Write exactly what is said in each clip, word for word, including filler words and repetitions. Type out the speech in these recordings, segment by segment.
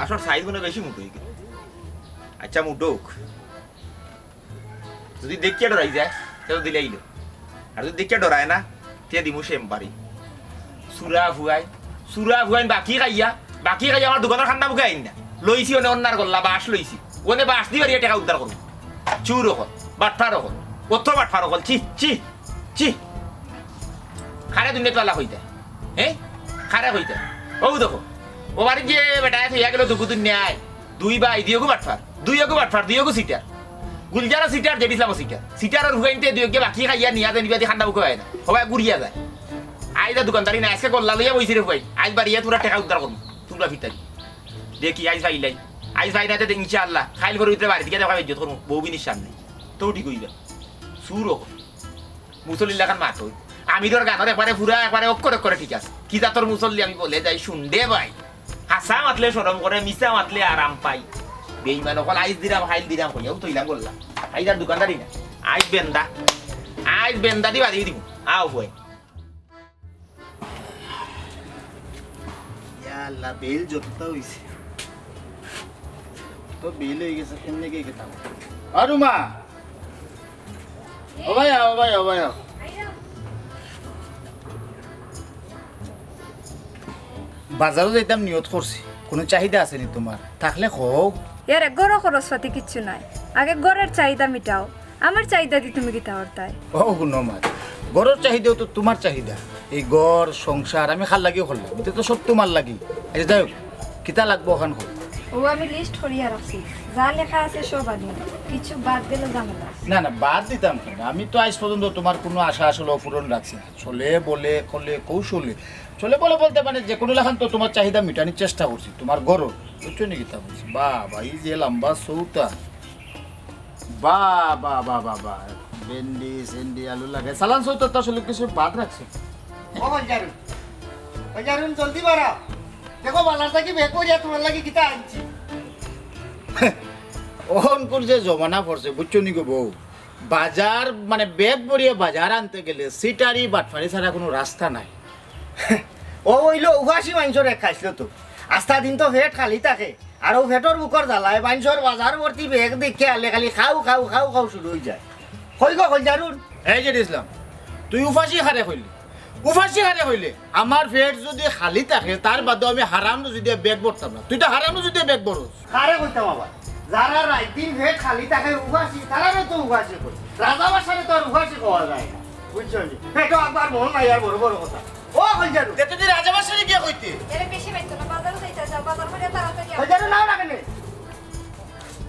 আসল সাইজ মনে বেশি মুটো অইগেল। আচ্ছা, মুটো অউক। যুদি দেখিয়া ডরাই যায়, তে তো দিলাইলো। আর যুদি দেখিয়া ডরায় না, তে দিমু সেম্পারি। চুরা ফুয়াইন, চুরা ফুয়াইন বাকি খাইয়া, বাকি খাইয়া আমার দোকানর খান্দা মুখে আইন না। লইছি অনে অন্যার গল্লা, বাঁশ লইছি। অনে বাঁশ দি বাড়িয়া টেকা উদ্ধার করমু। চুর অকল, বাটফার অকল, অত বাটফার অকল, ছি, ছি, ছি। কারে দুনিয়াত বালা কইতা? হে? কারে কইতা? অউ দেখো, অউ বাড়িত যে বেটায় থইয়া গেলো দুগু দুনিয়ায়, দুই ভাই, দুইওগু বাটফার, দুইওগু বাটফার, দুইওগু চিটার। গুলজারও চিটার, জেড ইসলামও চিটার। চিটারর ফুয়াইন্তে দুইওগুয়ে বাকি খাইয়া নিয়া যায়, নিবাদি খান্দা মুখে অয় না। অবায় গুরিয়া যায়। আইজ আর দোকানদারি নাই, আইজকে গল্লা লইয়া বইছি রে ফুয়াইন। আইজ বাড়িয়া থুড়া টেকা উদ্ধার করমু, তুমরা ফিরতারি। দেখি, আইজ পাইলাই। আইজ পাই না তে ইনশাআল্লাহ, কাইল পরর ভিতরে বাড়িত গিয়া দেখা অইবো, যুদ্ধ করমু, বউবিনির সামনে। তো ঠিক অইবা। চুর অকল। মুসল্লির লাখান মাত অই। আমি তোর গানর একবারে পুরা, একবারে অক্ষরে অক্ষরে ঠিক আছে। কি জাতর মুসল্লি আমি বলে যাই, হুন দে ভাই। হাছা মাতলে শরম করে, মিছা মাতলে আরাম পাই। বেইমান অকল আইজ দিরাম, কাইল দিরাম কইয়া, অউ তো ইলাম গল্লা। আইজ আর দোকানদারি না। আইজ বেন্দা। আইজ বেন্দা দি বাড়ি দিমু। আও ফুয়াইন। ইয়া আল্লাহ, বেইল যততা অইছে। তো বেইল অইগেছে, কেমনে কি খেতাম? আরু মা! ও ভাই, ও ভাই, ও ভাই, ও। বাজারো যাইতাম নিয়ত করছি, কুনু চাহিদা আছে নি তুমার? থাকলে কও। এরে, ঘরো খরচপাতি কিচ্ছু নাই, আগে ঘরর চাহিদা মিটাও। আমার চাহিদা দি তুমি কিতা করতায়? ও হুনো মা, ঘরর চাহিদাও তো তুমার চাহিদা। এই ঘর সংসার আমি কার লাগি করলাম, ইতা তো সব তুমার লাগি। আচ্ছা যাই হোক, কিতা লাগবো অখান কও। ও আমি লিস্ট করিয়া রাখছি, যা লেখা আছে সব আনি, কিছু বাদ গেলে ঝামেলা। না না, বাদ দিতাম কেনে? আমি তো আইজ পর্যন্ত তুমার কুনু আশা আসলে অপূরণ রাখছি না। ছলে বলে কলে কৌশলে, ছলে বলে বলতে মানে যে কুনু লাখান তো তুমার চাহিদা মিটানির চেষ্টা করছি, তুমার ঘরর, বুঝছো নি কিতা বলছি? বাবা, এই যে লম্বা চৌতা, বা, বা, বা, বা, বা, ভেন্ডি, সেন্ডি, আলু লাগে। চালান চৌতাত তো আসলে কিছু বাদ রাখছে। ও হজারু, হজারু, জলদি বাড়া। দেখো, বাজার থাকি ব্যাগ করিয়া তুমার লাগি কিতা আনছি। অখনকুর যে জমানা পড়ছে, বুঝছো নি গো বউ? বাজার, মানে, ব্যাগ ভরিয়া বাজার আনতে গেলে সিটারি, বাটফারি ছাড়া কুনু রাস্তা নাই। ও অইলো উপাসী মানষর এক খাইছলত। আস্তা দিন তো পেট খালি থাকে, আর অউ পেটর ভুকর জ্বালায় মানষর বাজার ভর্তি ব্যাগ দেখিয়া আলে খালি খাউ, খাউ, খাউ, খাউ শুরু অইযায়। কই গো, কই জারুন? এই যে ইসলাম, তুই উপাসী কারে কইলি? উপাসী কারে কইলে? আমার পেট যুদি খালি থাকে, তার বাদেও আমি হারাম রুজি দিয়া ব্যাগ ভরতাম না। তুই তো হারাম রুজি দিয়া ব্যাগ ভরস। কারে কইতাম আবার? যারা রাইত দিন পেট খালি থাকে উপাসী, তারারে তো উপাসী কই। রাজা বাদশারে তো আর উপাসী কওয়া যায় না। বুঝছো নি? পেটো একবার মন নাই আর বড় বড় কথা। ও, কই জানো? তে তুই রাজা বাদশারে গিয়া কইতে? এরে বেশি মাইতো না, বাজারো যাইতে যাও, বাজার করিয়া তাড়াতাড়ি আও। কই জানো, নাও না কেনে?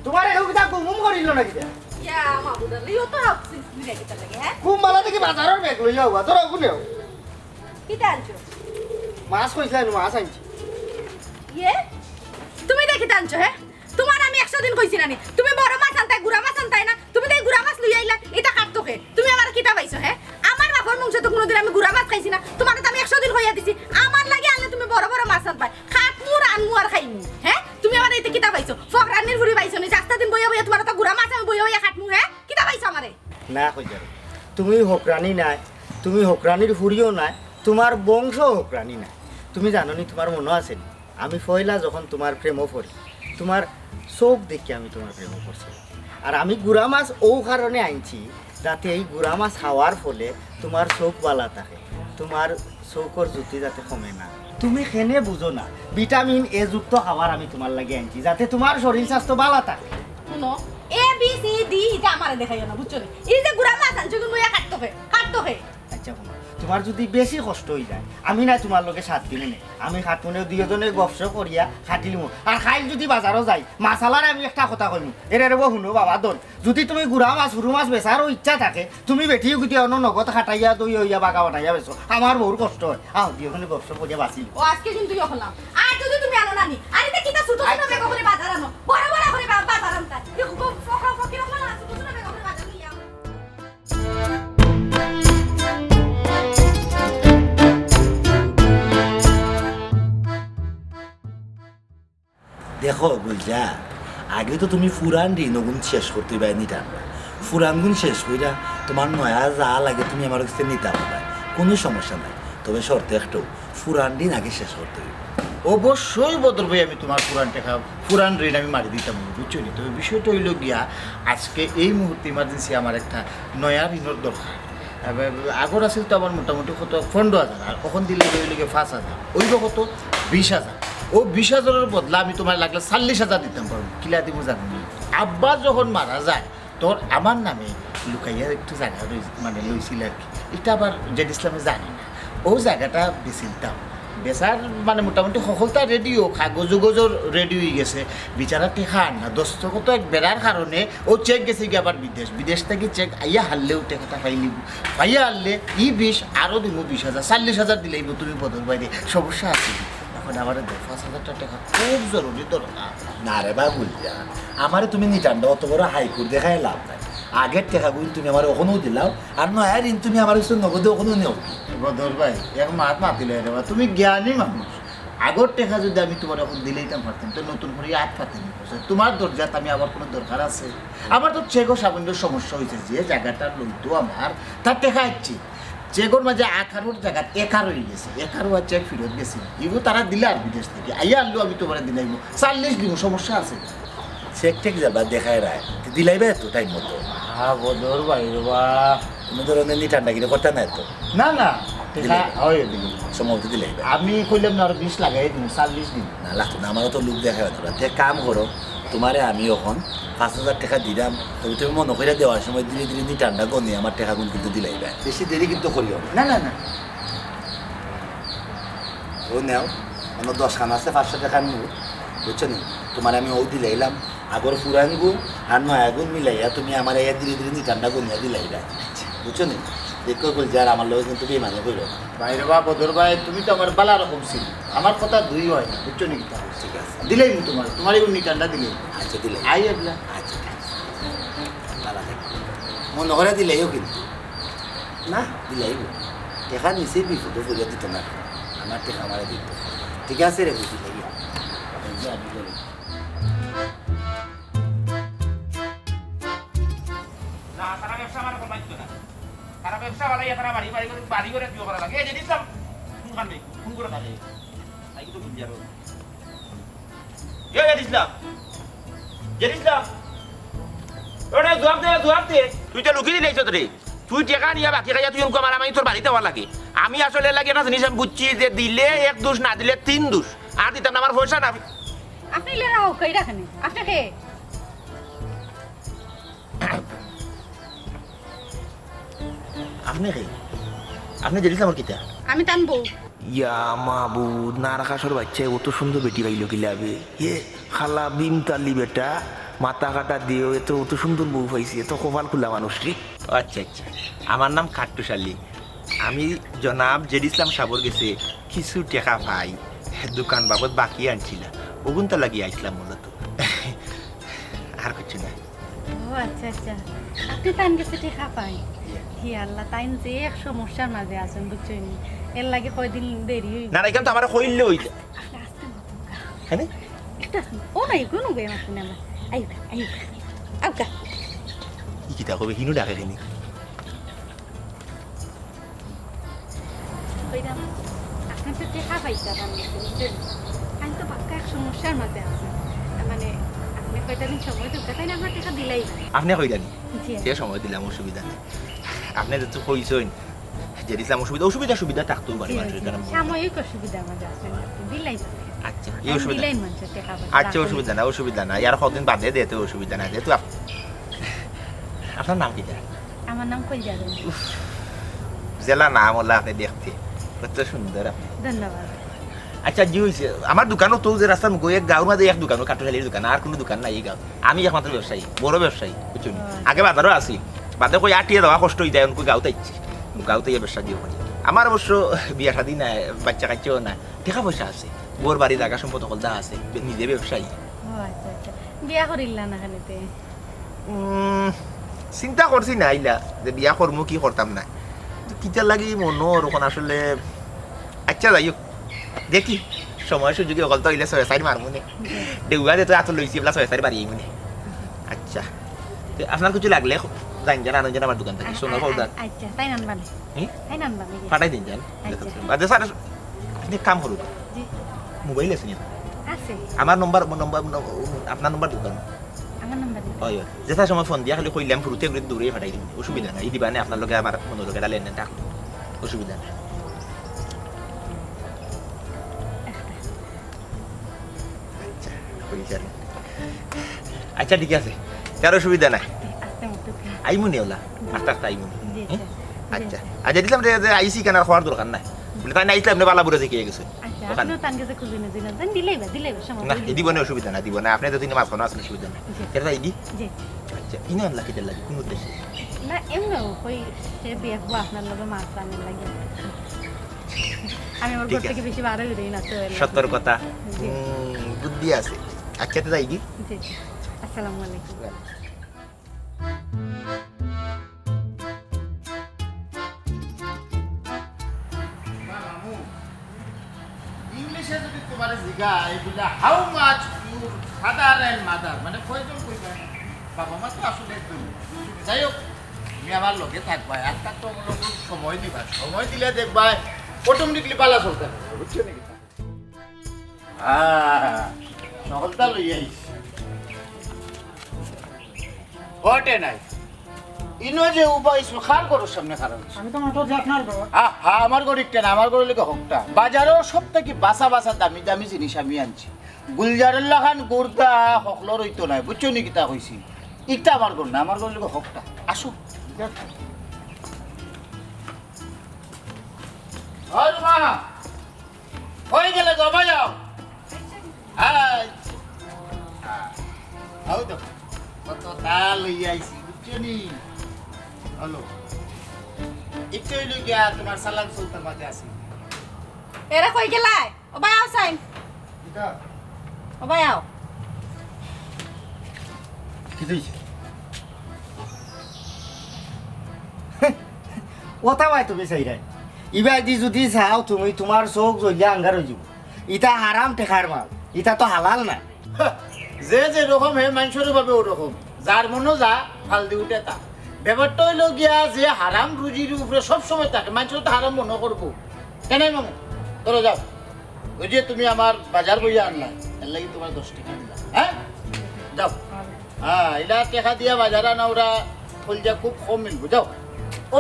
তুমারে কেউ কিতা গুমগুম করিল না কিতা? ইয়া, মাবুদা, লিও তো হাফ সিক্স মিনিট কিতা লাগে, হ্যাঁ? ঘুম বালা থাকি বাজারর ব্যাগ লইয়া আও, ধরো, গুনেও। কিতা আনছো? মাছ কইছিলাম, মাছ আনছি। ইয়ে? তুমি দেখি কিতা আনছো, হ্যাঁ? তুমার আমি একশো দিন কইছি না নি? তুমি বড় মাছ আনতায়, গুড়া মাছ আনতায় না? তুমি দেখি গুড়া মাছ লইয়া আইলা, ইতা কাটতো কে? তুমি আমারে কিতা পাইছো, হ্যাঁ? আমার বাপর বংশে তো কুনুদিন আমি গুড়া মাছ খাইছি না। তুমারে তো আমি একশো দিন কইয়া দিছি, আমার লাগি আনলে তুমি বড় বড় মাছ আনবায়। কাটমু, রানমু আর খাইমু, হ্যাঁ? তুমি আমারে ইতা কিতা পাইছো? ফকরানির ফুড়ি পাইছো নি? আস্তা দিন বইয়া বইয়া তুমার তো গুড়া মাছ আমি বইয়া বইয়া কাটমু, হ্যাঁ? কিতা পাইছো আমারে? না, কই জানো? তুমি ফকরানি নায়, তুমি ফকরানির ফুড়িও নায়, তুমার বংশ ফকরানি নায়। তুমি জানো নি, তুমার মনো আছে নি? আমি পয়লা যখন তুমার প্রেমো পড়ি, তুমার চউখ দেখিয়া আমি তুমার প্রেমো পড়ছি। আর আমি গুড়া মাছ অউ কারণে আনছি, যাতে এই গুড়া মাছ খাওয়ার ফলে তুমার চউখ বালা থাকে, তুমার চউখর জ্যোতি যাতে কমে না। তুমি কেনে বুঝো না, ভিটামিন এ যুক্ত খাবার আমি তুমার লাগি আনছি, যাতে তুমার শরীর স্বাস্থ্য বালা থাকে। হুনো, এ বি সি ডি ইতা আমারে দেখাইও না, বুঝছো নি? এই যে গুড়া মাছ আনছো, কিন্তু ইয়া কাটতো কে, কাটতো কে। আচ্ছা, হুনো, তুমার যুদি বেশি কষ্ট অইযায়, আমি নায় তুমার লগে সাথ দিমু নে। আমি কাটমু নে, দুইওজনে গপসপ করিয়া কাটিলিমু। আর কাইল যুদি বাজারো যাই, মাছআলারে আমি একটা কথা কইমু, এরে রে বা হুনো বাবা, ধর, যুদি তুমি গুড়া মাছ, হুরু মাছ বেচারও ইচ্ছা থাকে, তুমি বেটিও যুদি অনো নগদ খাটাইয়া দই অইয়া বাগা বানাইয়া বেচো, আমার বউর কষ্ট অয়। আও, দুইওজনে গপসপ করিয়া বাঁচি। ও, আইজকে কিন্তু ইয়ে করলাম। আর যুদি তুমি আনো না নি, আর ইতা কিতা ছোট ছোট ব্যাগ করি বাজার আনো, বড় বড় করি বা-, বাজার আনতায়। ইয়ে খুব ফ-, ফ-, ফকির অকল না, ছোট ছোট ব্যাগ করি বাজার লইয়া আও। দেখো গুলজার, আগে তো তুমি পুরান ঋণ অগুন শেষ করতে পারো নিতাম না। পুরান গুন শেষ কইরা তুমার নয়া যা লাগে তুমি আমার কাছে নিতাম পারো, কুনু সমস্যা নাই। তবে শর্ত একটাউ, পুরান ঋণ আগে শেষ করতে অইবো। অবশ্যই বদর ভাই, আমি তুমার পুরান টেকা, পুরান ঋণ আমি মারি দিতাম, বুঝছো নি? তবে বিষয়টা অইলো গিয়া, আজকে এই মুহূর্তে ইমার্জেন্সি আমার একটা নয়া ঋণর দরকার। আগর আছিল তো আমার মোটামুটি কত, পনরো হাজার, আর অখন দিলে অইলো গিয়া পাঁচ হাজার, অইবো কত, বিশ হাজার। অউ বিশ হাজারর বদলা আমি তুমার লাগলে চল্লিশ হাজার দিতাম পারমু, কিলা দিমু জানো নি? আব্বা যখন মারা যায়, তোর আমার নামে লুকাইয়া একটু জাগা রইছে, মানে লইছিল আর কি। ইটা আবার জেড ইসলামে জানে না। অউ জাগাটা বেচিলতাম। বেচার মানে মোটামুটি হকলতা রেডি, অউ কাগজ উগজও রেডি অইগেছে। বেচারা টেকা আর না, দস্তখত এক বেড়ার কারণে অউ চেক গেছে গিয়া আবার বিদেশ। বিদেশ থাকি চেক আইয়া হারলে অউ টেকাটা পাইলিবো। পাইয়া হারলে ই বিশ আরো দিমু বিশ হাজার, চল্লিশ হাজার দিলাইবো তুমি বদর ভাইরে। সমস্যা আছে নি? অখন আমারে দেও, পাঁচ হাজার টেকা খুব জরুরি দরকার। না রে বা গুলজার, আমারে তুমি নিটান্ডা অত বড় হাইকুর দেখাইয়া লাভ নাই। আগর টেকাগুইন তুমি আমারে অখনউ দিলাও, আর নয়া ঋণ তুমি আমার কাছে নগদে অখনউ নেও। বদর ভাই, এক মাত মাতিলে রে বা, তুমি জ্ঞানী মানুষ। আগর টেকা যুদি আমি তুমারে অখন দিলাইতাম পারতাম, তে নতুন করি আত পাতে নি। তুমার দরজাত আমি আবার কুনু দরকার আছে? আমার তো চেকো সামান্য সমস্যা অইছে, যে জাগাটা লইতো আমার, তার টেকা আইছে। চেকর মাঝে আঠারোর জাগাত এগারো অইগেছে, এগারো আর চেক ফিরত গেছে। ইগু তারা দিলে আর বিদেশ থাকি আইয়া হারলেও আমি তুমারে দিলাইমু, চল্লিশ দিমু, সমস্যা আছে? চেক টেক যাবা দেখাই রায়, দিলাইবা তো টাইম মতো। হ্যাঁ বদর ভাই রে বা। কুনু ধরনের নিটান্ডাগিরি করতা নায় তো? না না, টেকা দিলাইবা। অয় দিলাইমু। সময় মতো দিলাইবা। আমি কইলাম না, আরো বিশ লাগাই দিমু, চল্লিশ দিমু। না লাগতো না, আমারও তো লোভ দেখায় না। তে কাম করো, তুমারে আমি অখন পাঁচ হাজার টেকা দিলাম, তবে তুমি মনো করিয়া দেওয়ার সময় ধীরে ধীরে নিটান্ডা গনি আমার টেকাগুন কিন্তু দিলাইবা। বেশি দেরি কিন্তু করিও না। না না না। অউ নেও, অনো দশখান আছে পাঁচশো টেকার নোট, বুঝছো নি? তুমারে আমি অউ দিলাইলাম, আগর পুরানগুন আর নয়াগুন মিলাইয়া তুমি আমারে ইয়া ধীরে ধীরে নিটান্ডা গনিয়া দিলাইবা, বুঝছো নি? দেখো গুলজার, আমার লগে কিন্তু বেইমানি করিও না। ভাই রে বা, বদর ভাই, তুমি তো আমার ভালা রকম চিনো, আমার কথা দুই অয় না, বুঝছো নি কিতা? ঠিক আছে। দিলাইমু তুমার, তুমার এই নিটান্ডা দিলাইমু। আচ্ছা, দিলাইমু। আই এবলা। আচ্ছা, ঠিক আছে। ভালা থাকো। মনো করিয়া দিলাইও কিন্তু। না, দিলাইমু। টেকা নিচে বিপদো পড়িয়া দিতো না। আমার টেকা আমারে দিতো। ঠিক আছে রে, দিলাইও। এই যে আমি বলি। না, তারা ব্যবসা আমার অখন মানতো না। তারা ব্যবসা বাড়াইয়া তারা বাড়ি, বাড়ি করে, বাড়ি করে বিয়া করা লাগে। এই যে দিছলাম, ফোন খান নেই, ফোন করে থাকে। তাই কিন্তু বুঝি আরো। এ, জেড ইসলাম। জেড ইসলাম। ওরে, জবাব দে, জবাব দে। তুই তো লুকিয়ে দিলে আইছত রে। তুই টেকা নিয়া বাকি খাইয়া তুই অনকু মারামারি তোর বাড়িত আওয়া লাগে। আমি আসলে এর লাগি একটা জিনিস আমি বুঝছি যে দিলে এক দুষ, না দিলে তিন দুষ। আর দিতাম না, আমার পয়সা না। আপনে ইলা রাও কই রাখেন? আপনে কে? আপনে কে? আপনে জেড ইসলামর কিতা? আমি তান বউ। ইয়া মাবুদ, নারকাসর বাইচ্চা, অত সুন্দর বেটি পাইলো কিলা বে? এ, কালা বিমতালি বেটা, মাথা কাটা দিও, এত, অত সুন্দর বউ পাইছি, এত কপাল খুলা মানুষ রে। আচ্ছা, আচ্ছা, আমার নাম কাট্টুশ আলী। আমি জনাব জেড ইসলাম সাবর গেছে কিছু টেকা পাই, দোকান বাবদ বাকি আনছিলাম, অগুনতা লাগি আইছলাম মূলত। আর কিছু না। ও আচ্ছা, আচ্ছা, আপনে তান গেছে টেকা পাই। জি। হি আল্লাহ, তাইন যে এক সমস্যার মাঝে আছইন, বুঝছইন নি? এর লাগি কয়দিন দেরি অইবো। না, না, ইখান তো আমারে কইলে অইলো। আপনে আস্তে মাতউক্কা। হ্যাঁ নি? একটু আস্তে মাতউক্কা। ও না, ইগুন গই মাতউক্কা না। আউক্কা, আউক্কা। আউক্কা। ই কিতা কইবে, হিনু ডাকে কেনে? কইরাম, আপনে তো টেকা পাইতা পারইন, বুঝছইন? আমি তো পাক্কা এক সমস্যার মাঝে আছি। তার মানে, আপনে কয়টা দিন সময় দেউক্কা, তাইন আমার টেকা দিলাইবা। আপনে কইরা নি? জি। যে সময় দিলাম, অসুবিধা নাই। আপনে যেহেতু কইছইন, জেড ইসলাম অসুবিধা, অসুবিধা সুবিধা থাকতো পারে জি, মানুষের, জি। কারণ সাময়িক অসুবিধার মাঝে আছি, দিলাইবা। আচ্ছা, এই আমি অসুবিধা দিলাই মানুষের টেকা পয়সা, আচ্ছা, রাখুন। অসুবিধা না, অসুবিধা না। আর কদিন বাদে দে তো, অসুবিধা নাই। যেহেতু আপ-, আপনার নাম কিতা? আমার নাম কইজা দেবী। উফ, জেলা নাম অলা আপনে দেখতে, কত সুন্দর আপনে। ধন্যবাদ। আচ্ছা, জি অইছে, আমার দোকানও তো যে রাস্তার মুখো এক গাঁওর মাঝে এক দোকান, অউ কাট্টুশ আলীর দোকান, আর কুনু দোকান নাই এই গাঁওত। আমি একমাত্র ব্যবসায়ী, বড় ব্যবসায়ী, বুঝছইন নি? ও। আগে বাজারো আছি, বাদে কই আটিয়া যাওয়া কষ্ট অইযায়, অনকু গাঁওত আইছি, গাঁওত আইয়া ব্যবসা দিও করি। আমার অবশ্য বিয়া শাদী নাই, বাইচ্চা কাইচ্চাও নাই, টেকা পয়সা আছে, ঘর বাড়ি জাগা সম্পদ হকলতা আছে, বে-, নিজে ব্যবসায়ী। ও আচ্ছা, আচ্ছা। বিয়া করিলা না কেনে তে? উম, চিন্তা করছি না ইলা যে বিয়া করমু কি করতাম না। তো কিতার লাগি মনো অর অখন আসলে, আচ্ছা যাই হোক, দেখি সময় সুযোগে হকলতা অইলে ছয় চাইর মারমু নে। ঢেউয়া যেহেতু আতো লইছি, এবলা ছয় চাইর বাড়ি আইমু নে। আচ্ছা, তে আপনার কিছু লাগলে জানইন যান, আনইন যান আমার দোকান থাকি, আ-, সোনার আ-, পাউডার। আ-, আচ্ছা, তাইন আনবা নে। হুম? তাইন আনবা নে। পাঠাই দিন যান। আচ্ছা। বাদে স্যার, আপনে কাম করুন। জি। মোবাইল আছে নি? আছে। আমার নম্বর, নম্বর, আপনার নম্বর দোকান। আমার নম্বর দিন। অয়, অয়। যেটা সময় ফোন দিয়া খালি কইলাম, ফুরুতে করে দৌড়ে ফাটাই দিন। অসুবিধা নাই। ই দিবা না, আপনার লগে আমার মনর লগে একটা লেনদেন থাকবো। অসুবিধা নাই। আচ্ছা, অই যার। আচ্ছা, ঠিক আছে। তার অসুবিধা নাই। আস্তে মতো। আইমুনি ওলা। আস্তে আস্তে আইমুনি। জি, হুম? জি। আচ্ছা। আচ্ছা, দিলাম রে, যে আইসি কেনার হওয়ার দরকার নাই। বলে, তাই না, আইসলে আপনি বালা বুড়া শিখিয়ে গেছে। আচ্ছা, ওখানে। আপনিও তান কাছে খুঁজে নিয়ে দিলেন। দিলেই বা, দিলেই বা, সমস্যা না, নাই। দিব না, অসুবিধা না, দিব না। আপনি তো তিনি মাঝখানে আছেন, অসুবিধা না। জি। কেন তাই দি? জি। আচ্ছা, ইনো আনলা কিতার লাগি, কোন উদ্দেশ্যে? না, এমনি ওই সে বিয়ে হবো আপনার লগে মাছ আনার লাগি। আমি আমার ঠিক ঘর আছে। থেকে বেশি বার হই না, তো এর লাগি। সতর্কতা। জি। হুম, বুদ্ধি আছে। আচ্ছা, তো যাই কি? জি। আসসালামু আলাইকুম। ইংলিশে যদি তোমার জিগা, এগুলা, "How much your father and mother?" মানে, কয়জন কইবা? বাবা মা তো আসলে একজন। যাই হোক, তুমি আমার লগে থাকবা, একটা তো আমার লগে সময় দিবা, সময় দিলে দেখবা, অটোমেটিকলি পালা চলতে হবে, বুঝছো নাকি? হ্যাঁ, সকলটা লই আইস। ঘটে নাই। ইনো যে উবাইছো, কার ঘরর সামনে খাড়া অইছো? আমি তো মোটর যাক না বাবা। হ্যাঁ, হ্যাঁ, আমার ঘর একটা না, আমার ঘর লিখে হকটা। বাজারও সব থেকে বাসা বাসা দামি দামি জিনিস আমি আনছি। গুলজারের লাখান গুর্দা হকলর অইতো নাই, বুঝছো নি কিতা কইছি? ইটা আমার ঘর না, আমার ঘর লিখে হকটা। আসো। ও রুমা, কই গেলে গো, বাবা যাও। আচ্ছা। আও তো, কত তা লইয়া আইছি, বুঝছো নি? হ্যালো। একটু হইলো গিয়া তোমার সালাম সুলতান মাঝে আছি। এরা কই গেলায়? ও ভাই, আও চাইন। কিতা? ও ভাই, আও। কি দিছে? ওটা ভাই তুমি চাইরায়। ইবাদি যদি চাও তুমি, তোমার চোখ জ্বলিয়া আঙ্গার অই যাইবো। ইটা হারাম টেকার মাল, ইটা তো হালাল না। যে যে রকম হে মানুষের ভাবে ওরকম, যার মনো যা ফাল দি উঠে তা। ব্যাপারটা হইলো গিয়া যে হারাম রুজির উপরে সব সময় থাকে, মানুষের তো হারাম মনো করবো। কেন মামু? ধরো যাও, ওই যে তুমি আমার বাজার বইয়া আনলা, এর লাগি তোমার দশ টেকা দিলাম, হ্যাঁ? যাও। হ্যাঁ, ইলা টেকা দিয়া বাজার আনা ওরা কলজা খুব কম মিলবো, যাও।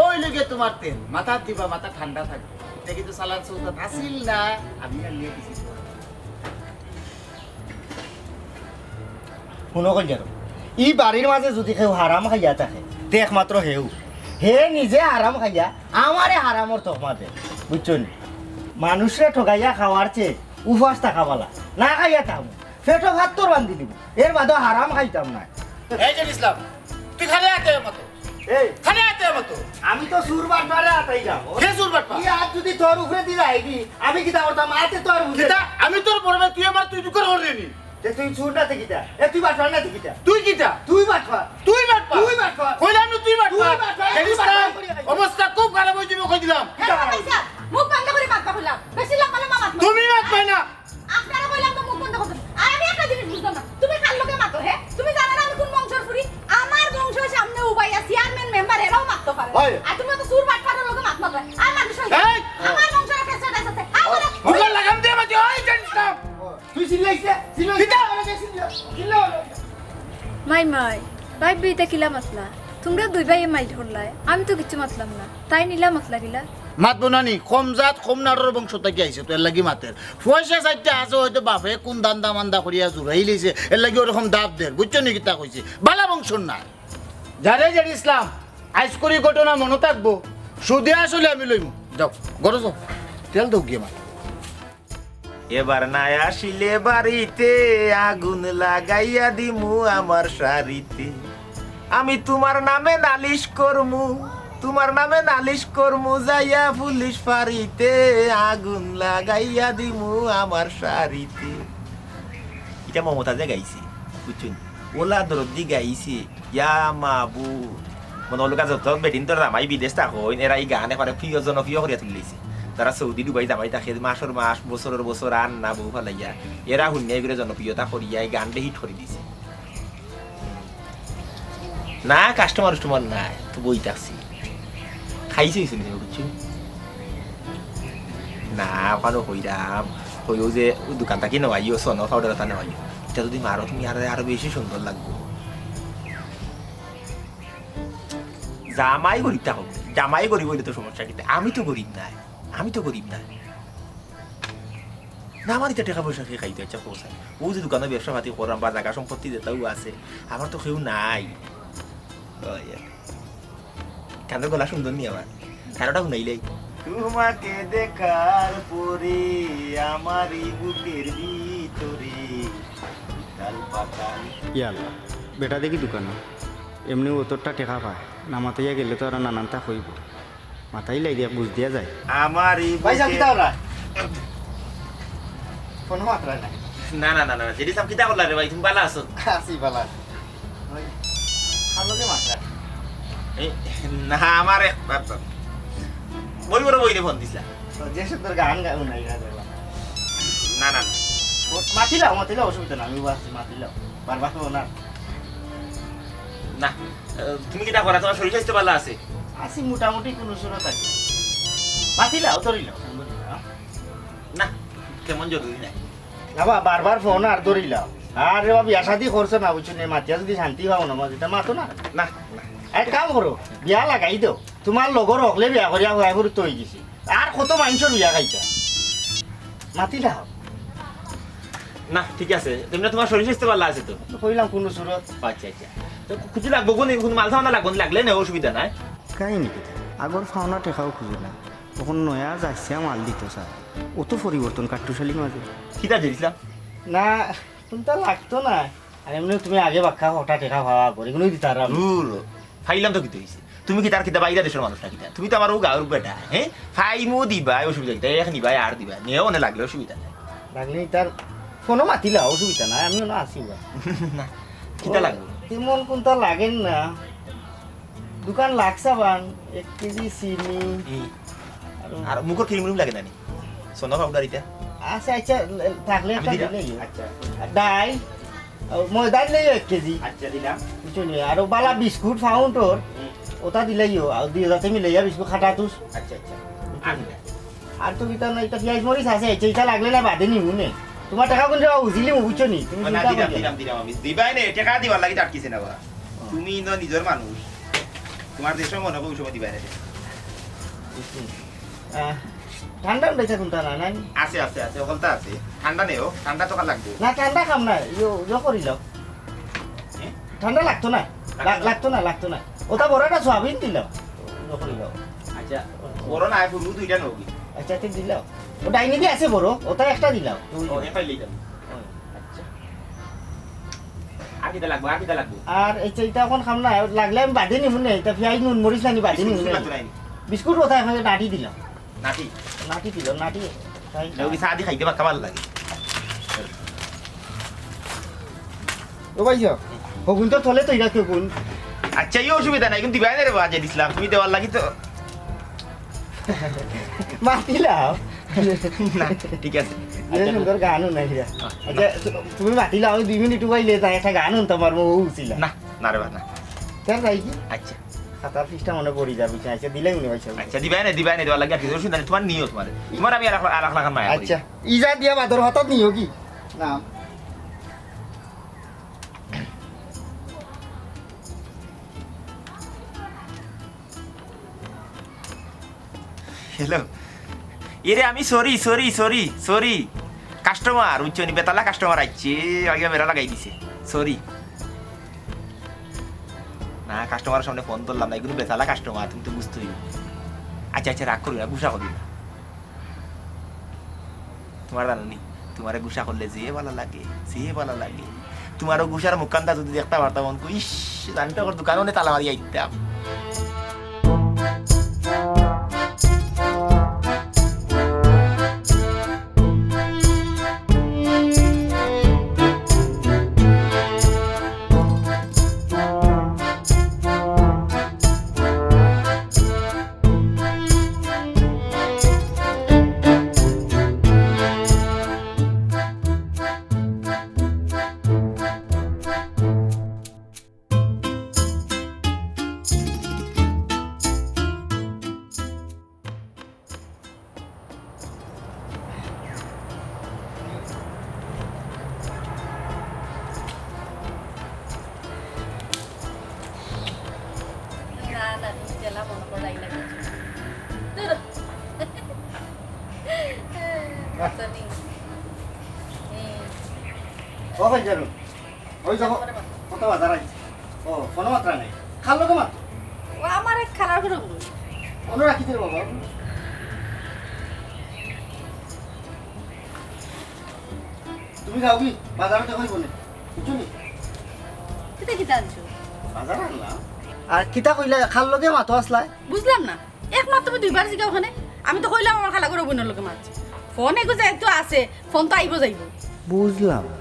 ওই লগে তোমার তেল, মাথা দিবা, মাথা ঠান্ডা থাকবে। এটা কিন্তু সালাদ সৌদাত আছিল না, আমি আর নিয়ে দিছি। হুনো কইল জানো, ই বাড়ির মাঝে যদি কেউ হারাম খাইয়া থাকে, তে একমাত্র হেউ। হে নিজে হারাম খাইয়া আমারে হারামর তকমা দে, বুঝছো নি? মানুষরে ঠগাইয়া খাওয়ার চেয়ে উপাস থাকা বালা। না খাইয়া থাকবো, পেটো ভাত তোর বান্ধি দিব, এর বাদে হারাম খাইতাম না। এই যে ইসলাম, তুই খালি আতে মতো। এই। খালি আতে মতো। আমি তো চুর বাটপারে আতাই যাবো। কে চুর বাটপার? ই আত যদি তোর উপরে দি যায়গি, আমি কিতা করতাম? আতে তো আর বুঝে কিতা? না। আমি তোর বড় ভাই, তুই আমার, তুই দুঃখ করলি নি। তে তুই চুর না তে কিতা? এ তুই বাটপার না তে কিতা? তুই কিতা? তুই বাটপার। তুই বাটপার। তুই বাটপার। কইলাম না তুই বাটপার। তুই বাটপার। জানিস তুই না? বাটপার করিয়া খাইছিস। অবস্থা খুব খারাপ হয়ে যাবে কইলাম। এ, ভাই সাহেব, মুখ বন্ধ করে মাত কইলাম। বেশি লম্বা লম্বা মাত না। তুমি মাত পাই না। আপনারে কইলাম তো মুখ বন্ধ করতে। আর আমি একটা জিনিস বুঝলাম না, তুমি কার লগে মাতো, হে? তুমি জানো না আমি কোন বংশর ফুরি? আমার বংশর সামনে উবাইয়া চেয়ারম্যান মেম্বার এরাও মাততো পারে না। হয়। আর তুমি অত চুর বাটপারের লগে মাত মাতো। আর মানুষ হইছে। এই! আমার বংশর একটা status আছে। আমার মুখে লাগাম দিয়ে মাতি, ওই জানিস না। তুই চিল্লাইছ না? চিল্লাইছ না? কিতা? চিল্লা, চিল্লা। মাই মাই, ভাই বেটা কিলা মাতলা? তোমরা দুই ভাইয়ে মাইর করলায়, আমি তো কিচ্ছু মাতলাম না। তাই নিলা মাতলা কিলা? মাতবো না নি, কম জাত, কম নাড়র বংশ থাকি আইছে, তো এর লাগি মাতের। পয়সা চাইতে আছে, হয়তো বাপে কোন ধান্দা মান্দা করিয়া জুড়াই লইছে, এর লাগি ওরকম দাব দের, বুঝছো নি কিতা কইছি? বালা বংশর না। যারে যারে ইসলাম, আইজ করি ঘটনা মনো থাকবো, সুদে আসলে আমি লইমু। যাও, ঘরো যাও, তেল দেও গিয়া মার। এবার না আসিলে বাড়িতে, আগুন লাগাইয়া দিমু আমার শাড়িতে। আমি তোমার নামে নালিশ করমু, তোমার নামে নালিশ করমু, যাইয়া পুলিশ ফাঁড়িতে, আগুন লাগাইয়া দিমু আমার শাড়িতে। ইটা মমতাজে গাইছে, বুঝছো নি? ওলা দরদি গাইছে। ইয়া মাবুদ। মনো অইলো যত বেটিন্তর জামাই বিদেশ থাকইন, এরা ই গান একবারে প্রিয়, জনপ্রিয় করিয়া তুলিলিছে। যারা সৌদি, দুবাই জামাই থাকে, মাসর মাস, বছরর বছর আন্না বউ ফালাইয়া, এরা হুনিয়া এগুরে জনপ্রিয়তা করিয়া ই গানটা hit করি দিছে। না, customer উস্টমার নাই, তো বই থাকছি। খাইছে হইছে নি, বুঝছো? না, ওখানে হইরাম। কইও যে, "অউ দোকান থাকি নেওয়াইও, সোনো পাউডার এটা নেওয়াইও।" ইটা যুদি মারো তুমি, আরো, আরো বেশি সুন্দর লাগবো। জামাই গরিব থাকো, জামাই গরিব অইলে তো সমস্যা কিতা? আমি তো গরিব নায়, আমি তো গরিব নায়। না, আমার ইতা টেকা পয়সা কে খাইতো, আচ্ছা, কও চাই। অউ যে দোকানো ব্যবসা পাতি কররাম বা জাগা সম্পত্তি যেতাউ আছে, আমার তো কেউ নাই। ওই, কান্দর গলা সুন্দর নি আমার? কারোটা হুনাইলাই। তোমাকে দেখার পরে আমার এই বুকের ভিতরে উথাল পাথাল। ইয়া আল্লাহ, বেটা দেখি দোকানো। এমনেউ অতটা টেকা পায়, না মাতাইয়া গেলে তো আরো নানানতা কইবো। মাতাইলাই দিয়া বুঝ দিয়া যায়। আমার এই ভাই সাহেব, বুকে কিতা কররা? ফোন মাতরা না। না, না, না, না, জেডি সাহেব, কিতা করলা রে ভাই? তুমি ভালা আছো? আছি, ভালা আছি। ওই, ভালো যে মাতরা। এই, না, আমার এক, ওই বড় বইনে ফোন দিছিলা। তো যে সুন্দর গান গাও নাই, গান গাও। না, না, না। ও, মাতিলাও, মাতিলাও, অসুবিধা না, আমি আছি, মাতিলাও। বারবার তো না। না, আহ, তুমি কিতা কররা? তোমার শরীর স্বাস্থ্য ভালা আছে? আছি মোটামুটি কুনু সুরত আছি। মাতিলাও, ধরিলাও, ফোন ধরিলাও। না, তেমন জরুরি নাই। না বা, বারবার ফোন আর ধরিলাও। আরে বা, বিয়া শাদি করছো না, বুঝছো নি? মাতিয়া যুদি শান্তি পাও না, মাতিতা মাতো না। না, না। এক কাম করো, বিয়া লাগাই দেও। তোমার লগর হকলে বিয়া করিয়া হুয়াই ফুরুত অই গেছে। আর কত মাইনষর বিয়া খাইতা? মাতিলাও। না, ঠিক আছে। তেমনে তোমার শরীর স্বাস্থ্য ভালা আছে তো? তো কইলাম কুনু সুরত। আচ্ছা, আচ্ছা। তো কিছু লাগবো কোন, কুনু মাল সামান লাগবো নি? লাগলে নেও, অসুবিধা নাই। কাহিনী কিতা? আগর পাওনা টেকাও খুজে না। অখন নয়া যাইছে মাল দিতো স্যার। অত পরিবর্তন কাট্টুশালীর মাঝে। কিতা দিছিলাম? না, কুনতা লাগতো না। আর এমনে তুমি আগে বাক্কা কটা টেকা পাওয়া পরে, কুনু দিতারা না। দূর, পাইলাম তো কিতা অইছে? তুমি কিতা আর কিতা বাইরা দেশর মানুষ না কিতা? তুমি তো আমার অউ গাঁওর বেটা, হ্যাঁ? পাইমু দিবায়, অসুবিধা কিতা? এক নিবায় আর দিবায়, নেও অনে লাগলে অসুবিধা নাই। লাগলে তার ফোনও মাতিলা, অসুবিধা নাই, আমি অনো আছি বা। না, কিতা লাগবো? তেমন কুনতা লাগের না। দোকান লাগছে বান, এক কেজি চিনি। হুম। আর আর মুখর ক্রিম লাগে না নি? সোনা পাউডার ইতা? আচ্ছা, আচ্ছা, থাকলে আমি একটা দিলাম। দিলেই। আচ্ছা। ডাইল, ও, ময়দা দিলেই এক কেজি। আচ্ছা, দিলাম। বুঝছো নি? আর ও বালা বিস্কুট ফাউন্ডর, হুম। ওটা দিলেইও, আর দুই হাজার মিলাইয়া বিস্কুট খাটা তুস। আচ্ছা, আচ্ছা। আর দিলাম। আর তো কিতা না, ইটা পিয়াজ মরিচ আছে, আচ্ছা, ইটা লাগলে না বাদে নিমু নে। তোমার টেকা কুন যাওয়া উজিলি মু বুঝছো নি? তুমি ও, না, চিন্তা দিলাম, করিও না। দিলাম, দিলাম আমি। দিবায় নে, টেকা দিবার লাগি তার কিসে না বা? ও। তুমি ইনো নিজর মানুষ। তোমার যে সময় মনে অয়, অউ সময় দিবায় নে। বুঝছো নি? আহ, ঠান্ডা উঠাইছে কুনটা না, নাই? আছে, আছে, আছে, হকলতা আছে। ঠান্ডা নেও, ঠান্ডা তো লাগবো। না, ঠান্ডা খাম না, ইয়ো, ইয়ো করিলাও। হ্যাঁ? ঠান্ডা লাগতো না। লাগতো লা-, না? লাগতো না, লাগতো না। ওটা বড় একটা সোয়াবিন দিলাও। ইয়ো করিলাও। আচ্ছা, বড় না, পুরু দুইটা নেও কি? আচ্ছা, আচ্ছা, দিলাও। ও ডাইনিংয়ে আছে বড়, ওটা একটা দিলাও। ও, এটাই লইতাম। ও। আচ্ছা। আর কিতা লাগবো, আর কিতা লাগবো? আর এই যে ইটা অখন খাম না, লাগলে আমি বাদে নিমু নে, ইটা পিয়াজ নুন মরিচ নানি বাদে বিস্কুট নিমু নে। লাগতো নানি? বিস্কুট কোথায়, আপনাকে নাটি দিলাম। নাটি? নাটি দিলাম, নাটি খাই। নাও কি চা দি খাইতে বাক্কা ভালা লাগে। ও ভাই, হগুন তো থলে তো ইরা কেউ কোন? আচ্ছা, এই অসুবিধা নাই, কিন্তু দিবায় না রে বা, যে দিছিলাম, তুমি দেওয়ার লাগি তো। মাতিলাও। না, ঠিক আছে। যে আচ্ছা। সুন্দর গান হুনাই রে। আহ, আচ্ছা, না। তু-, তুমি মাতিলাও, আমি দুই মিনিট উবাইলে তাই একটা গান হুনতাম পারমু, ও উছিলা। না, না রে বা, না। তার তাই কি? আচ্ছা। খাতার পৃষ্ঠা মনে পড়ি যাবে, আচ্ছা, দিলাই মনে হয়। আচ্ছা, দিবায় না, দিবায় না, দেওয়ার লাগি আর কিছু অসুবিধা নাই, তোমার নিও তোমার। তোমার আমি আর এক-, আর এক লাখান মায়া করি। আচ্ছা, ইজা দিয়া বাদর হঠাৎ নিও কি? না। হ্যালো। এরে, আমি sorry, sorry, sorry, sorry। Customer, বুঝছো নি? বেতালা customer আইছে, আগে বেড়া লাগাই দিছে। Sorry। না, customer-র সামনে ফোন ধরলাম না, এগুলো বেতালা customer, তুমি তো বুঝতেই। আচ্ছা, আচ্ছা, রাগ করি না, গুসা করি না। তোমার জানো নি, তোমারে গুসা করলে যে ভালা লাগে, যে ভালা লাগে। তোমার অউ গুসার মুখখানটা যদি দেখতা পারতাম, মন কই, ইস, জানি তো আমার দোকানো নে তালা মারি আইতাম। ও ভাই জানো, ওই দেখো, কত বাজার আইছে। ও, ফোনো মাত্রা নাই। খাল লগে মাত্র। ও আমার এক খালার ঘরে বই। মনে রাখি দে বাবা। তুমি যাও কি? বাজারে তো হইব না। বুঝছো নি? কিতা কিতা আনছো? বাজার আনলাম। আর কিতা কইলা, খাল লগে মাতো আসলায়? বুঝলাম না। একমাত্র তুমি দুইবার জিগাও ওখানে। আমি তো কইলাম আমার খালা ঘরে বইনর লগে মাত। ফোন এগু যেহেতু আছে, ফোন তো আইবো যাইবো। বুঝলাম না।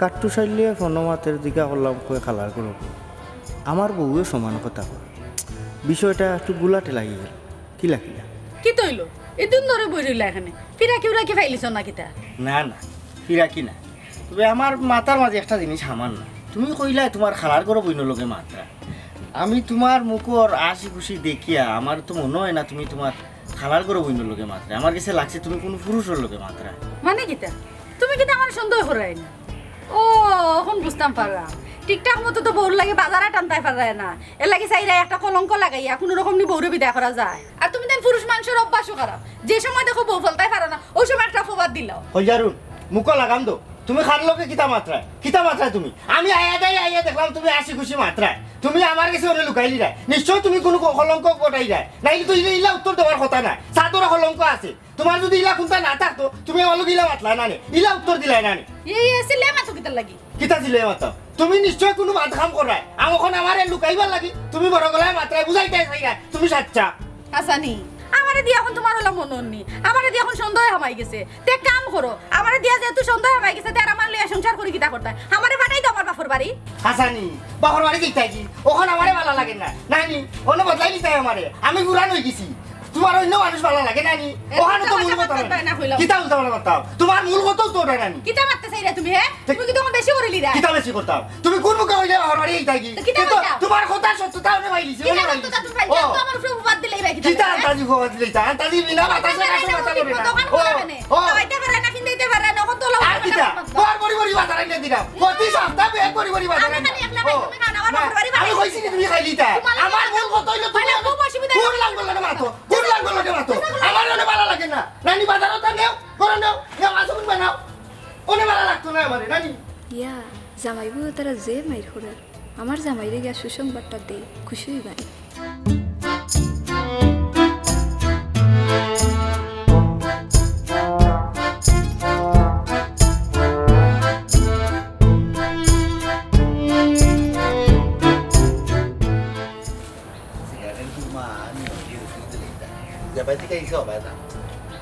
কাট্টু সাইলিয়ে ফোনো মাতের দিকা করলাম কই খালার ঘরে বই। আমার বউয়ে সমান কথা কয়। বিষয়টা একটু গুলাটে লাগি গেল। কিলা কিলা? কিতা অইলো? এদিন ধরে বই রইলা এখানে। ফিরাকি উরাকি ফাইলিছ না কিতা? না, না, ফিরাকি না। তবে আমার মাথার মাঝে একটা জিনিস হামান না। তুমি কইলায় তুমার খালার ঘরো বইনর লগে মাতরায়। আমি তুমার মুখর হাসি খুশি দেখিয়া আমার তো মনো অয় না তুমি তুমার খালার ঘরো বইনর লগে মাতরায়। আমার গেছে লাগছে তুমি কুনু পুরুষর লগে মাতরায়। মানে কিতা? তুমি কিতা আমারে সন্দেহ কররায় নি? ও, অখন বুঝতাম পারলাম। ঠিকঠাক মতো তো বউর লাগি বাজারও টানতায় পাররায় না। এর লাগি চাইরায় একটা কলঙ্ক লাগাইয়া কুনু রকম নি বউরে বিদায় করা যায়। আর তুমি তাইন পুরুষ মানষর অভ্যাসও খারাপ। যে সময় দেখো বউ ফেলতায় পারো না, অউ সময় একটা ফোবাদ দিলাও। কইজারুন, মুখো লাগাম দেও। তুমি খার লগে কিতা মাতরায়? কিতা মাতরায় তুমি? আমি আইয়া দেই, আইয়া দেখলাম তুমি হাসি খুশি মাতরায়। তুমি আমার গেছে ওরে লুকাইলিরায়। নিশ্চয় তুমি কুনু ক-, কলঙ্ক ঘটাইরায়। নাইলে তো ইলা, ইলা উত্তর দেওয়ার কথা নায়। চাদরো কলঙ্ক আছে। তুমার যুদি ইলা কুন্তা না থাকতো, তুমি আমার লগে ইলা মাতলায় না নি, ইলা উত্তর দিলায় না নি। এই, এই, চিল্লায় মাতো কিতার লাগি? কিতা চিল্লায় মাতো? তুমি নিশ্চয় কুনু বাদ কাম কররায়। আর অখন আমারে লুকাইবার লাগি তুমি বড় গলায় মাতরায়, বুঝাইতায় চাইরায় তুমি সাচ্চা। হাছানি, আমারে দিয়া অখন তুমার অলা মনো অর নি, আমারে দিয়া অখন সন্দেহ হামাই গেছে। তে কাম করো, আমারে দিয়া যেহেতু সন্দেহ হামাই গেছে, তে আর আমার লইয়া সংসার করি কিতা করতায়? আমারে পাঠাই দেও আমার বাপর বাড়ি। হাছানি, বাপর বাড়ি যাইতায় কি? অখন আমারে ভালা লাগে না। নানি, অনো বদলাই নিতায় আমারে। আমি পুরান অই গেছি। তুমার অইন্য মানুষ ভালা লাগে না নি? এ, অখানো তো উল্টা মূল কথা কথা নায়। কইলাম। কিতা উল্টা পাল্টা কথা? তুমার মূল কথা তো ওটা নায় নি। কিতা মাততে চাইরায় তুমি, হে? তে তুমি কিতা অখন বেশি করিলিরায়? কিতা বেশি করতাম? তুমি কুন মুখে কইলে আমার বাড়ি এইটা কি? তো কিতা কইতাম? তুমার কথা সত্যতা অনে পাইলিছি, কিতা অনে সত্যতা পাইলিছি। তুমি পাইছো? ও। তো আমার উপরে অপবাদ দিলাইরায় কিতা? কিতা আন্তাজি অপবাদ দিলাইতা? আন্তাজি বিনা বাতাসে কাছে মাথা লড়ে না। দোকান ও, খোলা কেনে? ও। খাওয়াইতে পারে না, কিনতে পারে না, কত লাভ আর কিতা? বড় বড় বাজার আনিয়া দিলাম। প্রতি সপ্তাহে এক বড় বড় বাজার আনিয়া। আমি খালি একলা খাই, ও, তুমি খাও না, আমার না, বাপর বাড়ি আমি বানাই। কইছি কি তুমি খাইলিতা? তোমার আমার মূল কথা অইলো তুমি আমার খুব অসুবিধা কুন অইছে। লাঙ্গল লগে মাতো? কুন লাঙ্গল লগে মাতো? আমার লগে বালা লাগে না। নানি বাজারো তা নেও, করো নেও, নেও আসুন বানাও। অনে বালা লাগতো না আমারে, নানি। ইয়া, জামাইবু তারা যে মাইর করের, আমার জামাইরে গিয়া সুসংবাদটা দে, খুশি অইবায়।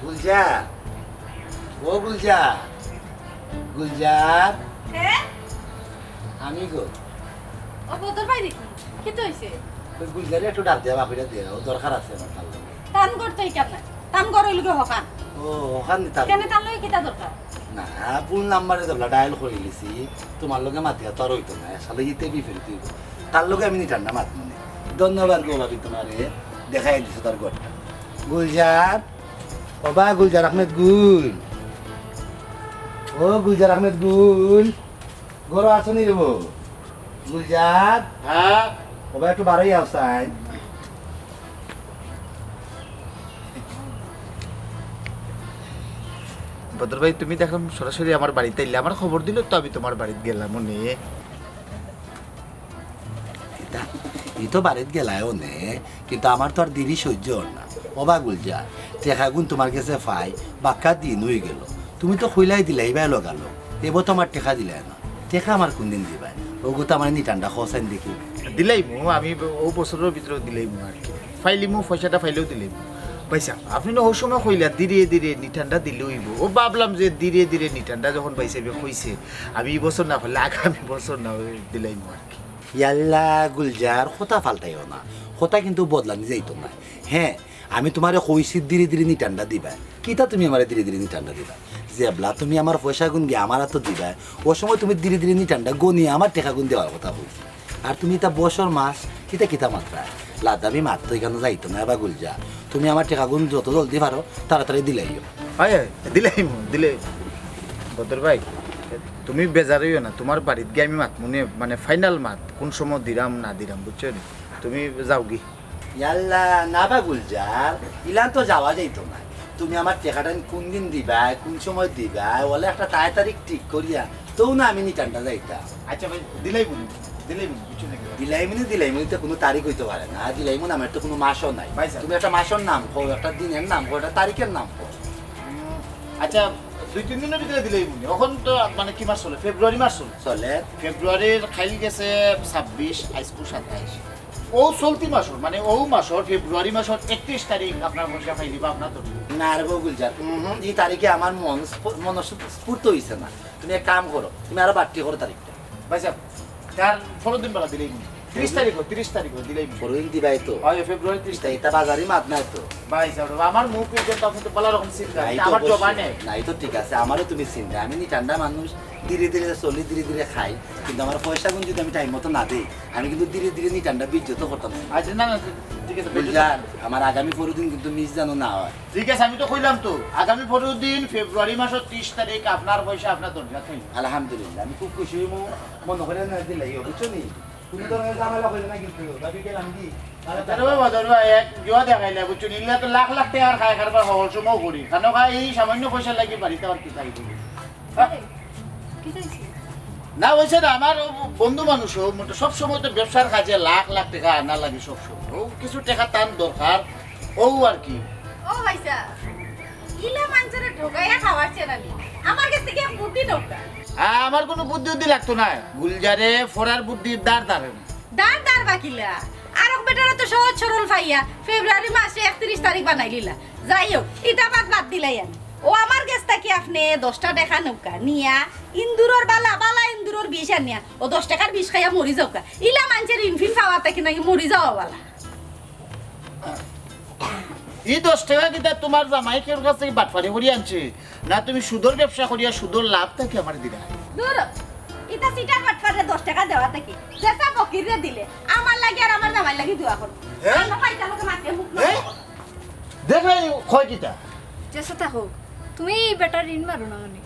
গুলজার, ও গুলজার, গুলজার। হে? আমি গো। ও বদর ভাই নাকি? কিতা অইছে? ওই গুলজারে একটু ডাক দিয়া বাপরে দিয়া, ও দরকার আছে আমার তার লগে। তান ঘর তো ইখান নায়। তান ঘর অইলো গি হখান। ও, হখান নি তার। কেনে তার লগে কিতা দরকার? না, ভুল নাম্বারে ধরলা, ডায়াল করিলিছি। তুমার লগে মাতিয়া তো আর অইতো না, আসলে ইতে বিপরীত অইবো। তার লগে আমি নিটান্ডা মাতমু নে। ধন্যবাদ গো ভাবি তুমারে, দেখাই দিছো তার ঘরটা। গুলজার, ও বা গুলজার আহমেদ গুল। ও গুলজার আহমেদ গুল। ঘরো আছো নি রে বউ? গুলজার? হ্যাঁ? ও বা একটু বারই আও চাই। বদর ভাই, তুমি দেখলাম সরাসরি আমার বাড়িত আইলে, আমার খবর দিলে তো আমি তুমার বাড়িত গেলাম অনে। কিতা? ই তো বাড়িত গেলায় অনে, কিন্তু আমার তো আর দেরি সইজ্য অর না। ও বা গুলজার, টেকাগুন তুমার গেছে পাই, বাক্কা দিন অইগেলো। তুমি তো কইলায় দিলাইবায় লগালগ। এবো তো আমার টেকা দিলায় না। টেকা আমার কুনদিন দিবায়? অগু তো আমারে নিটান্ডা কও চাইন দেখি। দিলাইমু, আমি অউ বছরর ভিতরে দিলাইমু আর কি। পাইলিমু, পয়সাটা পাইলেউ দিলাইমু। ভাইসাব, আপনে না অউ সময় কইলা, ধীরে ধীরে নিটান্ডা দিলে অইবো। অউ ভাবলাম যে ধীরে ধীরে নিটান্ডা যখন ভাইসাবে কইছে, আমি ই বছর না পারলে আগামী বছর না অয় দিলাইমু আর কি। ইয়াল্লা গুলজার, কথা পাল্টাইও না, কথা কিন্তু বদলানি যাইতো নায়। হে, আমি তুমারে কইছি ধীরে ধীরে নিটান্ডা দিবায়, কিতা তুমি আমারে ধীরে ধীরে নিটান্ডা দিবায়? যেবলা তুমি আমার পয়সাগুন গিয়া আমার আতো দিবায়, অউ সময় তুমি ধীরে ধীরে নিটান্ডা গনিয়া আমার টেকাগুন দেওয়ার কথা কইছি। আর তুমি ইতা বছর মাস কিতা কিতা মাতরায়? লাদাবি মাত তো ইখানো যাইতো নায় বা গুলজার। তুমি আমার টেকাগুন যত জলদি পারো তাড়াতাড়ি দিলাইও। অয়, অয়, দিলাইমু, দিলে। বদর ভাই, তুমি বেজার অইও না, তুমার বাড়িত গিয়া আমি মাতমু নে, মানে ফাইনাল মাত, কুন সময় দিরাম না দিরাম, বুঝছো নি? তুমি যাওগি। ইয়াল্লা, না বা গুলজার, ইলান তো যাওয়া যাইতো নায়। তুমি আমার টেকাটা কোন দিন দিবায়, কোন সময় দিবায়, অলা একটা তাই তারিখ ঠিক করিয়া তো না আমি নিতান্ডা যাইতাম। আচ্ছা ভাই, দিলাইমুনি, দিলাইমুনি, বুঝছো নাকি? দিলাইমুনি, দিলাইমুনি তো কোনো তারিখ অইতো পারে না। দিলাইমুনি আমার তো কোনো মাসও নাই। ভাই সাহেব। তুমি একটা মাসর নাম কও, একটা দিনর নাম কও, একটা তারিখর নাম কও। উম, আচ্ছা, দুই তিন দিনর ভিতরে দিলাইমুনি। অখন তো মানে কি মাস চলে? ফেব্রুয়ারি মাস চলে। চলে। ফেব্রুয়ারির খাইল গেছে ছাব্বিশ, আইজকু সাতাইশ। অউ চলতি মাসর, মানে অউ মাসর ফেব্রুয়ারি মাসর একত্রিশ তারিখ আপনার পয়সা পাইলিবা আপনার তো। না রে বউ গুলজার, হুম, হুম। এই তারিখে আমার মন স্ফু-, মন স্ফু-, স্ফূর্ত অইছে না। তুমি এক কাম করো, তুমি আরো বাড়তি করো তারিখটা। ভাই সাহেব, তার পরের দিন বেলা দিলাইমুনি। তিরিশ তারিখ, তিরিশ তারিখ দিলাইমুনি। পরের দিন দিবায় তো? হয়, ফেব্রুয়ারি তিরিশ তারিখ। এটা বাজারি মাত নাই তো? ভাই সাহেব, আমার মুখ পর্যন্ত আপনি তো ভালো রকম চিনতে নাই তো আমার অবশ্যই। জবানে। নাই তো ঠিক আছে, আমারও তুমি চিনতে। আমি নিতান্ডা মানুষ, ধীরে ধীরে চলি, ধীরে ধীরে খাই, কিন্তু আমার পয়সাগুন যদি আমি টাইম মতো না দেই, আমি কিন্তু ধীরে ধীরে নিতান্ডা বিজ্জত করতাম। আচ্ছা, না, না, ঠিক আছে, বুঝলাম। আমার আগামী পরশু দিন কিন্তু মিস যেন না হয়। ঠিক আছে, আমি তো কইলাম তো, আগামী পরশু দিন ফেব্রুয়ারি মাসর তিরিশ তারিখ আপনার পয়সা আপনার দরজা থাকবে। আলহামদুলিল্লাহ, আমি খুব খুশি হইমু। মনে করে না দিলাই, বুঝছো নি? তুমি তো ঝামেলা করলে না কিন্তু, ভাবি গেলাম কি? আরে বাবা, ধরবা, এক জুয়া দেখাইলে, বুঝছো নি? ইলা তো লাখ লাখ টাকার খায় কারবার হকল সময় করি। খানো খায় এই সামান্য পয়সা লাগি বাড়িতে আর কি চাই বলি। হ্যাঁ? না, অইছে না, আমার ও বন্ধু মানুষ, ও মোটে সব সময় তো ব্যবসার কাজে লাখ লাখ টাকা আনা লাগে সব সময়। ও কিছু টাকা তান দরকার, ও আর কি। ও ভাইসাব, ইলা মানষরে ঠকাইয়া খাওয়ার চেনালি। আমার গেছ থাকি এক বুদ্ধি নেউক্কা। আ, আমার কুনু বুদ্ধি উদ্ধি লাগতো নায়। গুলজারে ফড়ার বুদ্ধির দার দার। দার দার বা কিলা? আরক বেটারে তো সহজ সরল পাইয়া ফেব্রুয়ারি মাসে একত্রিশ তারিখ বানাইলিলা। যাই হোক, ইতা বাদ বাদ দিলাই আমি। ও আমার গেছ থাকি আপনে দশটা টেকা নেউক্কা, নিয়া ইন্দুরর বালা, বালা ইন্দুরর বিষ আনিয়া ও দশ টেকার বিষ খাইয়া মরি যাউক্কা। ইলা মানষের ঋণ ফিন পাওয়ার থাকি নাকি মরি যাওয়া বালা। ই দশ টেকা কিতা তুমার জামাই কেউর গেছ থাকি বাটপারি করি আনছে? না তুমি সুদর ব্যবসা করিয়া সুদর লাভ থাকি আমারে দিরায়? দূর, ইতা চিটার বাটপাররে দশ টেকা দেওয়া থাকি। যেছা ফকিররে দিলে, আমার লাগি আর আমার জামাইর লাগি দোয়া করো। হ্যাঁ? আমরা পাইতাম ওকে মাতে মুখ না। হ্যাঁ? দেখাই কয় কিতা? যেছা থাকউক, তুমি ই বেটার ঋণ মারো না মানে?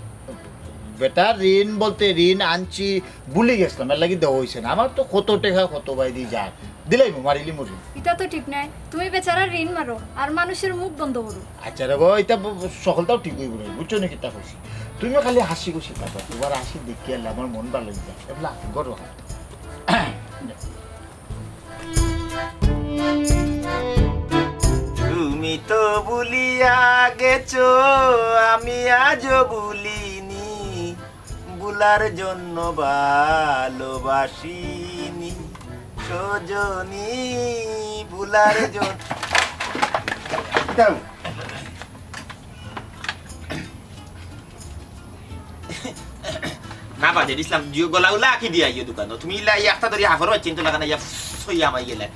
বেটার ঋণ বলতে ঋণ আনছি, ভুলি গেছলাম, এর লাগি দেওয়া অইছে না। আমার তো কত টেকা কত বায়দি যার। দিলাইমু, মারিলিমু ঋণ। ইতা তো ঠিক নায়। তুমি বেচারার ঋণ মারো, আর মানষর মুখ বন্ধ করো। আচ্ছা রে গো, ইতা ব-, ব-, সকলতাউ ঠিক অইবো রে, বুঝছো নি কিতা কইছি? তুমি খালি হাসি খুশি থাকো, তুমার হাসি দেখিয়া আমার মন ভালা অইযায়। এবলা গরো। তুমি তো ভুলিয়া গেছো, আমি আজও ভুলিনি। ভুলার জন্য ভালোবাসিনি, সজনী, ভুলার জন্য। না বাদে ইসলাম, জিও গলা উলা আঁকি দিয়া আইও দোকানো। তুমি ইলা ইয়া একটা ধরি হাফর বাচ্চা ইনতো লাগানা ইয়া সইয়া আমাই গেলে।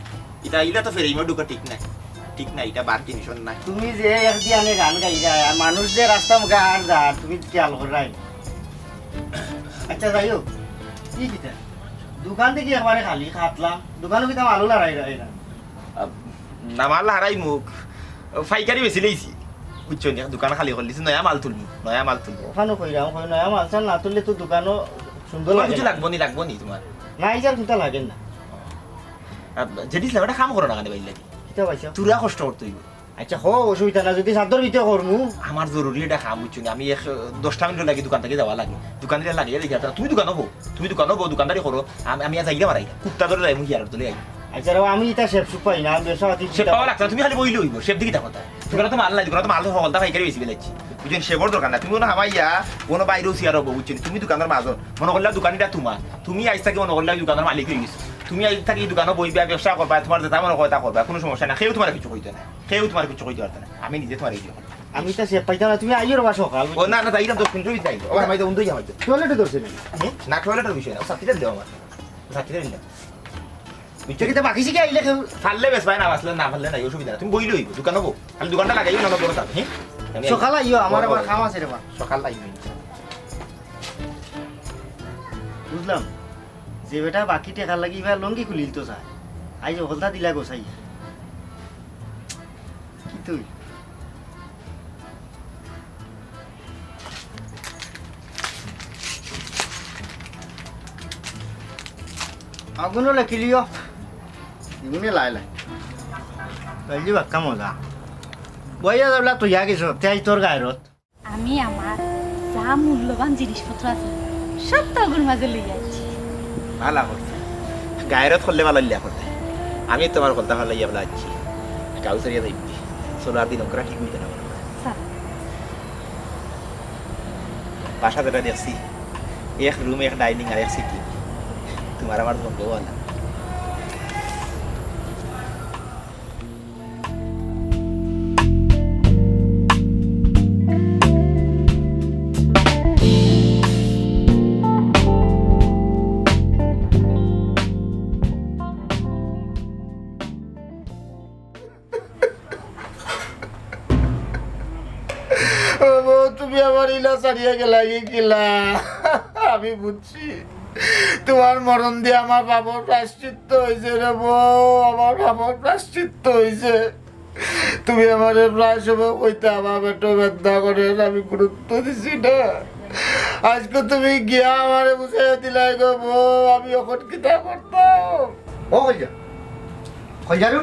ইতা ইলা তো ফেরে ইমা ঢুকা ঠিক নাই। ঠিক নাই, ইটা বাদ টেনশন নাই। তুমি যে এক দিয়ানে গান গাইরা, আর মানুষ যে রাস্তা মুখে আর যা, তুমি খেয়াল কররায়। আচ্ছা, যাই হোক, কি কিতা? দোকান দেখি একবারে খালি, খাটলাম। দোকানো কিতা মালও লড়াই রয় না? আহ, না মাল হারাই মুখ। পাইকারি বেশি লইছি। বুঝছো নি? দোকান খালি করিলিছি, নয়া মাল তুলমু, নয়া মাল তুলমু। ওখানো কইরাম, কই নয়া মাল চাল না তুললে তো দোকানো সুন্দর তোমার লাগে কিছু না। লাগবো নি, লাগবো নি তোমার? না, এই যার কিতা লাগে না। আহ, যেদিস না, ওটা কাম করো না কেন বাইর লাগি? কিতা পাইছো? তোরা কষ্ট করতে হইব। আচ্ছা, হো, অসুবিধা না, যদি সাধ্যর ভিতরে করমু। আমার জরুরি এটা কাম, বুঝছো নি? আমি এক, দশটা মিনিট লাগি দোকান থাকি যাওয়া লাগে। দোকান থাকি লাগে, দেখি, তুমি দোকানো বও, তুমি দোকানো বও, দোকানদারি করো, আমি, আমি আজ আইলে মারাই, কুত্তা ধরে যাই, মুই হিয়ার তলে আই। আচ্ছা, রে, আমি এটা শেপ সুপ পাই না, আমি ব্যবসা পাতি শেপ পাওয়া লাগছে না, তুমি খালি বইলে হইব, শেপ দেখি তা কথা। দোকানো তো মাল নাই, দোকানো তো মাল হকলতা পাইকারি বেশি বেলাইছি, বুঝছো নি? শেপর দরকার না, তুমি কোনো হামাইয়া, কোনো বাইরেও সিয়ার হবো, বুঝছো নি? তুমি দোকানদার মাজন, মনে করলে দোকানিটা তোমার, তুমি আইজ থাকি মনে করলে দোকানের মালিক হয়ে গেছো, তুমি আইজ থাকি দোকানো বইবা, ব্যবসা করবা, তোমার যেটা মনে হয় তা করবা, কোনো সমস্যা না, কেউ তোমার কিছু কইতো না। কেউ তোমার কিছু কইতে পারতো না, আমি নিজে তোমার এই যে। আমি তো সে পাইতাম না, তুমি আইও রে বা সকাল। ও না, না, যাইতাম দশ মিনিট যাই। ও আমার তো উন্দুই যাইতো। টয়লেটে ধরছে নাকি? না, টয়লেটের বিষয় না, ও ছাত্রীটা দিও আমার। ছাত্রীটা দিলাম। বুঝছো কিতা বাকি শিখে আইলে কেউ? পারলে বেশ ভাই, না বাঁচলে না পারলে নাই, অসুবিধা না। তুমি বইলে হইব, দোকান হবো। খালি দোকানটা লাগাইও না, বড় যাবে, হ্যাঁ? আমি সকাল আইও, আমার ও, আবার ও। কাম আছে রে বা। সকাল আইও, ইনশাআল্লাহ। বুঝলাম। যে বেটা বাকি টেকার লাগি ইবা লুঙ্গি খুলিল তো চায়। আইজ হকলতা দিলা গোসাই। কি তুই? আগুনও লেখিলিও। ইগুনে লাই লাই। তাইলে বাক্কা মজা। বইয়া যাবলা তুই আগে সব, তেই তোর গায়রত। আমি আমার যা মূল্যবান জিনিসপত্র আছে, সব তো ওগুর মাঝে লইয়া আইছি। ভালা করছো। গায়রত করলে ভালা ইল্লা করতে। আমি তোমার কথা ভালা ইয়া বলা আছি। গাউ সারিয়া যাইবি। চলো আর দিন ওকরা ঠিক হইতে না পারবো। স্যার। বাসা যেটা দেখছি, এক রুম, এক ডাইনিং আর এক সিটিং। তোমার আমার বন্ধু না। ও বউ, তুমি আমার ইলা ছাড়িয়া গেলা কি কিলা? আমি বুঝছি, তোমার মরণ দিয়া আমার পাপর প্রায়শ্চিত্ত হইছে রে বউ, আমার পাপর প্রায়শ্চিত্ত হইছে। তুমি আমারে প্রায় সময় কইতা, আমার পেটো বেদনা করে, আমি গুরুত্ব দিছি না। আজকে তুমি গিয়া আমারে বুঝাইয়া দিলাই গো বউ, আমি এখন কিতা করতাম? ও কই যা, কই যা রে?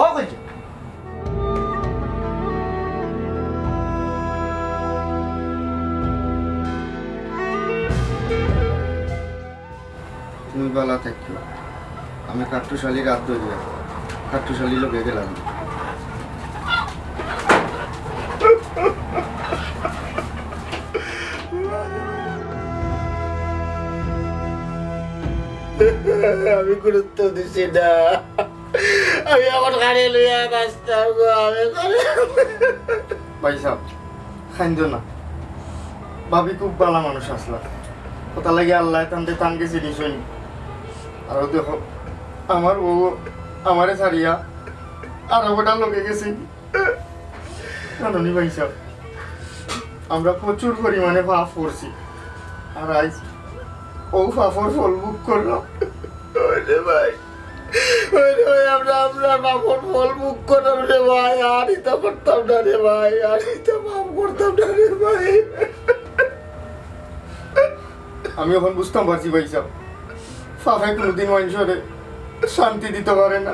ও কই যা? তুমি বালা থাকিও। আমি কাট্টুশালীর আত ধরিয়া কাট্টুশালীর লগে গেলাম। আমি গুরুত্ব দিছি না। আমি এখন গাড়ি লইয়া বাঁচতাম গো, আমি এখন ভাই সাহেব, খাইন্দ না। ভাবি খুব বালা মানুষ আছলা। কথা লাগে আল্লাহ তানতে তান গেছে নিশনি। আর দেখো, আমার বউ আমারে ছাড়িয়া আর ওটার লগে গেছে। জানো নি ভাই সাহেব, আমরা প্রচুর পরিমাণে পাপ করছি। আর আইজ ও পাপর ফল ভোগ করলাম। ওই রে ভাই, ওই রে ভাই, আমরা, আমরা পাপর ফল ভোগ করলাম রে ভাই। আর ইতা করতাম না রে ভাই, আর ইতা পাপ করতাম না রে ভাই। আমি এখন বুঝতাম পারছি ভাই সাহেব, পাপে কোনোদিন মানুষরে শান্তি দিতে পারে না।